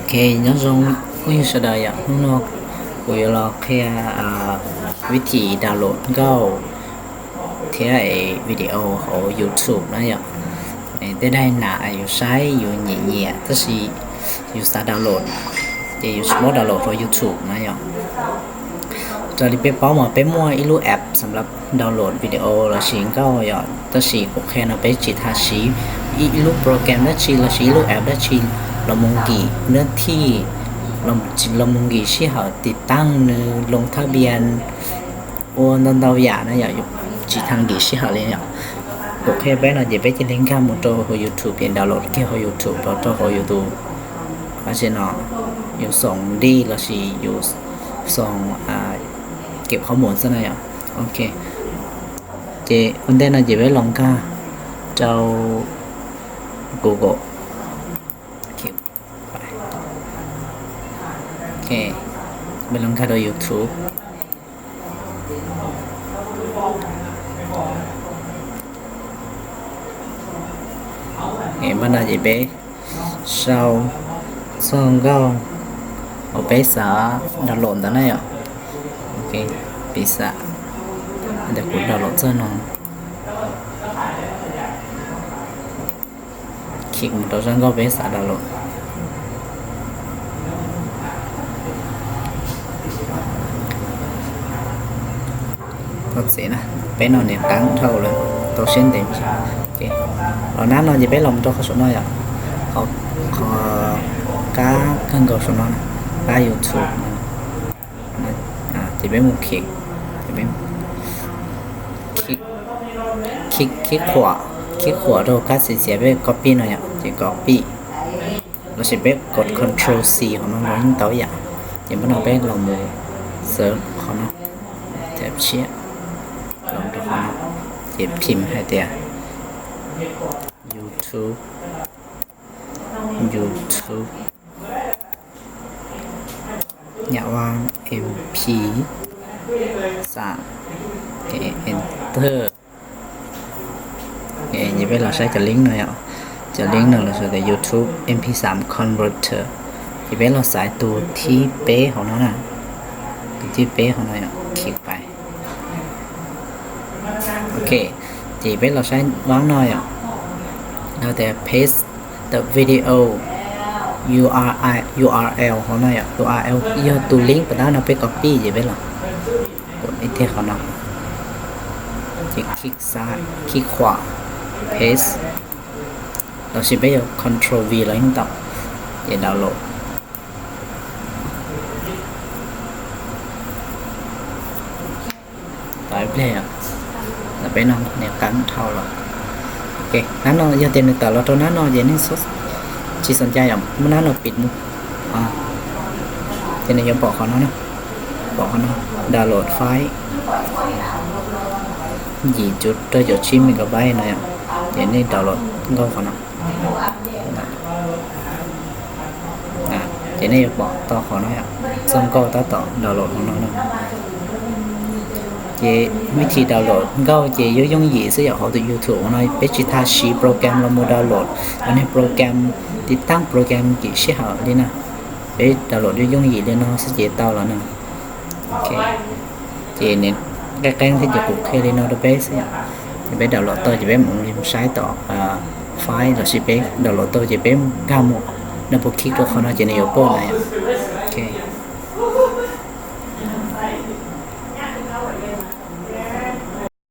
Ok, nyob zoo phooj ywg sawv daws yom, hnub no kuv yuav los qhia vib thim download nkauj thiab video hauv YouTube na yom. Tej daim nas yus saib yus nyiam nyiam tab sis yus xav download ces yus tsis paub download rau YouTube na yom. Raws li peb paub mas peb muaj ib lub app xam lav download video lossis nkauj yom, tab sis kuv qhia no peb tsis tas siv ib lub program dab tsi lossis ib lub app dab tsi los mus nkim nab thij, los mus nkim sij hawm tiv taaj nws loo thab bias, ua ntau ntau yam na yom, tsis tas nkim sij hawm li yom. Kuv qhia peb no ces peb cia li nkag mus rau hauv YouTube ces download kiag hauv YouTube los rau hauv YouTube. Tam sim no yus xoom li lossis yus xoom kev qhov mus xwb na yom. Ok, ces ua ntej no ces peb los nkag rau Google. Ok, peb los nkag rau YouTube. Npaj no ces peb sau txoj nkauj uas peb xav download ntawd na yom. Ok, piv xam ntawm kuv download txoj no, khij mus rau zaj nkauj peb xav download. Thov txim na, peb no niam qab dhau lawm, tau siab ntev. Los nab no ces peb los rau qhov saum no yom, qhov kab kawg nkaus saum no, kab YouTube. Ces peb mus khij, khij qhuam, khij qhuam rau kab xim txiav peb copy no yom, ces copy. Lossis peb kov control C qhov no los yeej tau yam. Ces npaj no peb los mus xav qhov no, tab tshiab, los rau qhov no, ces phim hais tias YouTube, YouTube, Nyam Vaj M P xav, enter. Ces peb los saib cov link no yom, cov link no lawv sau tias YouTube M P three Converter. Ces peb los xaiv tus thib peb hauv no na, tus thib peb hauv no yom, khij pais. Ok, ces peb los saib vab no yom, no tias paste the video URL hauv no yom, URL yog tus link pas tab no peb copy ces peb los ib tiag qhov no, ces khij qhuam paste, lossis peb yuav control V los yeej tau, ces download. Tau ib pliag, peb no niam qab dhau lawm. Ok, nab no yog tias nws tawm los rau nab no ces nej tsis xom cai yom, muab nab no pim mus. Ces nws yuav pom qhov no, pom qhov no, download file yim cuv rau caum tsib megabyte no yom, ces nej download nkauj qhov no. Ces nej yuav pom tau qhov no yom, txoj nkauj tab tom download hauv no na. Ces vib thim download nkauj ces yuav yooj yim xwb yom, hauv tus YouTube no peb tsis tas siv program los mus download, cov niag program tiv taaj program nkim sij hawm li na. Peb download yuav yooj yim li no xwb ces tau lawm na. Ok, ces nws qeeb qeeb thiab ces kuv qhia li no rau peb xwb yom. Ces peb download tau ces peb mus li saib tom file lossis peb download tau ces peb nkag mus, nej puas khij rau qhov no ces nws yuav pom na yom. Ok,